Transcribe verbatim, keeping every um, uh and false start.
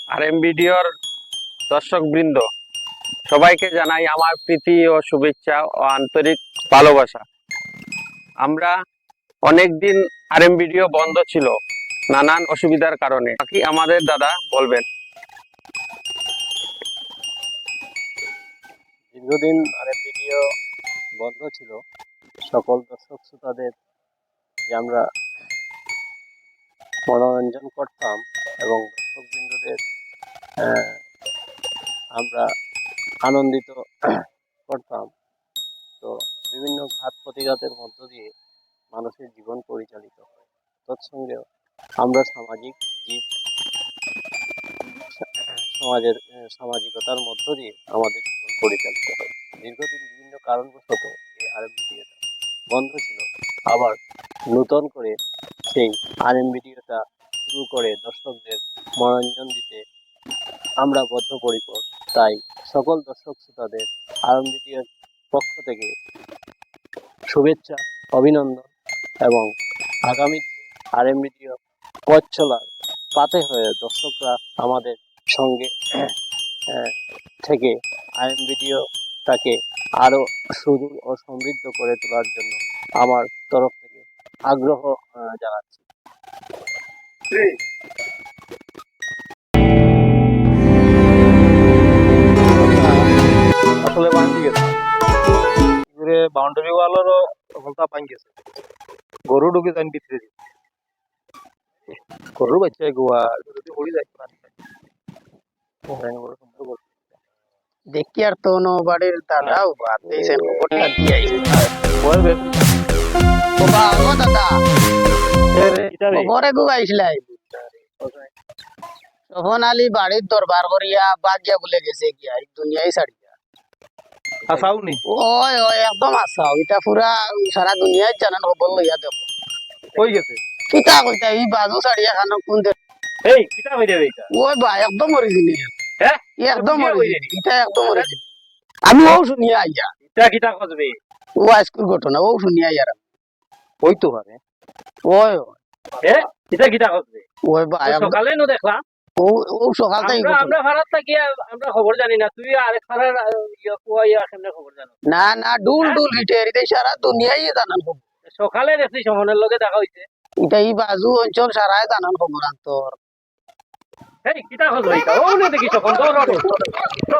আর এম ভিডিওর দর্শকবৃন্দ, সবাইকে জানাই আমার প্রীতি ও শুভেচ্ছা ও আন্তরিক ভালোবাসা। আমরা অনেক দিন আর এম ভিডিও বন্ধ ছিল নানান অসুবিধার কারণে। বাকি আমাদের দাদা বলবেন। দীর্ঘদিন আর এম ভিডিও বন্ধ ছিল। সকল দর্শক শ্রোতাদের যে আমরা মনোরঞ্জন করতাম এবং দর্শকবৃন্দদের, আহ, আমরা আনন্দিত করতাম। তো বিভিন্ন ঘাত প্রতিঘাতের মধ্য দিয়ে মানুষের জীবন পরিচালিত হয়। তৎসঙ্গেও আমরা সামাজিক জীব, সমাজের, আহ, সামাজিকতার মধ্য দিয়ে আমাদের জীবন পরিচালিত হয়। দীর্ঘদিন বিভিন্ন কারণবশত এই আর এম ভিডিওটা বন্ধ ছিল, আবার নতুন করে সেই আর এম ভিডিওটা শুরু করে দর্শকদের মনোরঞ্জন দিতে আমরা বদ্ধপরিকর। তাই সকল দর্শক শ্রোতাদের আর এম ভিডিওর পক্ষ থেকে শুভেচ্ছা, অভিনন্দন এবং আগামী আর এম ভিডিও পথ চলার পাথে হয়ে দর্শকরা আমাদের সঙ্গে, আহ, থেকে আর এম ভিডিওটাকে আরো সুদূর ও সমৃদ্ধ করে তোলার জন্য আমার তরফ থেকে আগ্রহ, আহ, জানাচ্ছি। আসলে ভাঙি গেছে। এবারে বাউন্ডারি ওয়ালরও হকলতা ভাঙি গেছে। গরু ঢুকি যাইন ভিতরে দি। গরুর বাচ্চা এগুয়া, যদি পড়ি যায়। দেখি আর তো নবাড়ির দাদাও বাদ দিয়েছেন, খবরটা দিয়ে আইছি। ওই বে- বাবা, ও দাদা, এ রে, কিতা রে? খবরে গু আইসলাই। স্বপন আলী বাড়ির দরবার করিয়া বাগিয়া বলে গেছে গিয়া, এই দুনিয়াই ছাড়িয়া। হাছাউ নি? ওই, ওই, একদম হাছাউ। ইটা পুরা সারা দুনিয়ায় জানান খবর লইয়া দেখো। কই গেছে? কিতা কইতা, এই বাজু ছাড়িয়া খানো কোন দেশ? এই, কিতা কইতা রে ইটা? ওই বা, একদম অরিজিনাল। হ্যাঁ? একদম তুমি কে অরিজিনাল। কইলে? ইটা একদম অরিজিনাল। আমি ও শুনিয়া আইয়া। ইটা কিতা কইবে? ও আইজকুর ঘটনা, ও শুনিয়া আইয়া। ওই তো পারে। ওই, ওই। এ? ইটা কিতা কইবে? ওই বা, ও একদম। সকালে নু দেখলাম। ও, ও সকাল তাই আমরা, ঘটনা। আমরা ফারাত থাকি, আমরা খবর জানি না। তুই আরেক ফারার, আহ, ইয়া, কুয়া ইয়া, কেমনে খবর জানো? না, না, ডুল, হ্যাঁ? ডুল হিটে, এর সারা দুনিয়ায় জানান খবর। সকালে দেখছি শোভনের লগে দেখা হইছে। ইটা এই বাজু অঞ্চল সারায় জানান খবর আন্তর। এই, কিতা খবর ইটা? ও, না দেখি শোভন, ধর, ধর, ধর।